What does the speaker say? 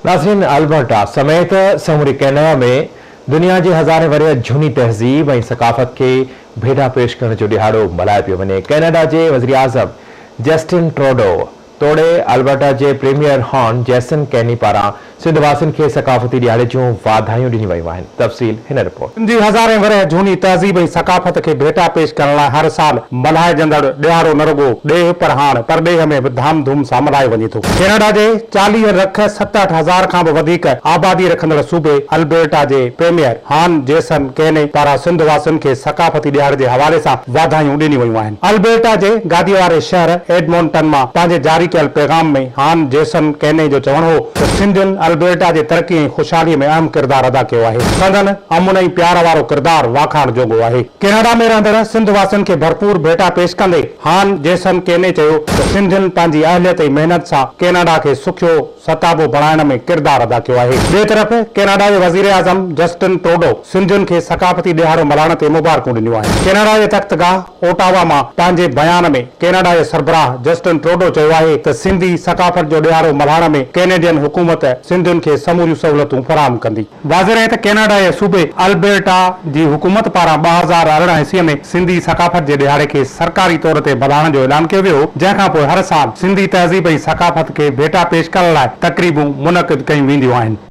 ناظرين البرٽا سميت سموري ڪينيڊا ۾ دنيا جي هزارين ورهيه جهوني تهذيب ۽ ثقافت کي ڀيٽا پيش ڪرڻ جو ڏهاڙو ملهايو پيو وڃي. ڪينيڊا جي وزيراعظم جسٽن ٽروڊو توڙي البرٽا جي پريميئر هان جيسن ڪيني پاران سنڌ واسين کي ثقافتي ڏهاڙي جون واڌايون ڏنيون ويون آهن. تفصيل هن رپورٽ. سنڌ جي هزارين ورهيه جهوني تهذيب ۽ ثقافت کي ڀيٽا پيش ڪرڻ لاء هر سال ملهائجندڙ ڏهاڙو نه رڳو ڏيهه پر هاڻ پرڏيهه ۾ به ڌام ڌوم سان ملهايو وڃي ٿو. ڪينيڊا جي 40 لک 67 هزار کان به وڌيڪ آبادي رکندڙ صوبي البرٽا جي پريميئر هان جيسن ڪيني پاران سنڌ واسين کي ثقافتي ڏهاڙي جي حوالي سان واڌايون ڏنيون ويون آهن. البرٽا جي گاديء واري شهر ايڊمونٽن مان پنهنجي جاري ڪيل پيغام ۾ هان جيسن ڪيني جو چوڻ هو ته سنڌين البرٽا جي ترقي ۽ خوشحالي ۾ اهم ڪردار ادا ڪيو آهي، سندن امن ۽ پيار وارو ڪردار واکاڻ جوڳو آهي. ڪينيڊا ۾ رهندڙ سنڌ واسين کي ڀرپور ڀيٽا پيش ڪندي هان جيسن ڪيني چيو ته سنڌين پنهنجي اهليت ۽ محنت سان ڪينيڊا کي سکيو ستابو بڻائڻ ۾ ڪردار ادا ڪيو آهي. ٻئي طرف ڪينيڊا جي وزيراعظم جسٽن ٽروڊو سنڌين کي ثقافتي ڏهاڙو ملهائڻ تي مبارڪون ڏنيون آهن. ڪينيڊا جي تخت گاهه اوٽاوا مان پنهنجي بيان ۾ ڪينيڊا جي سربراهه جسٽن ٽروڊو چيو آهي ته سنڌي ثقافت جو ڏهاڙو ملهائڻ ۾ ڪينيڊين حڪومت سنڌين کي سموريون سهولتون فراهم ڪندي. واضح رهي ته ڪينيڊا جي صوبي البرٽا جي حڪومت پاران 2018 عيسوي ۾ سنڌي ثقافت جي ڏهاڙي کي سرڪاري طور تي ملهائڻ جو اعلان ڪيو ويو هو، جنهن کان پوء هر سال سنڌي تهذيب ۽ ثقافت کي ڀيٽا پيش ڪرڻ لاء تقريبون منعقد ڪيون وينديون آهن.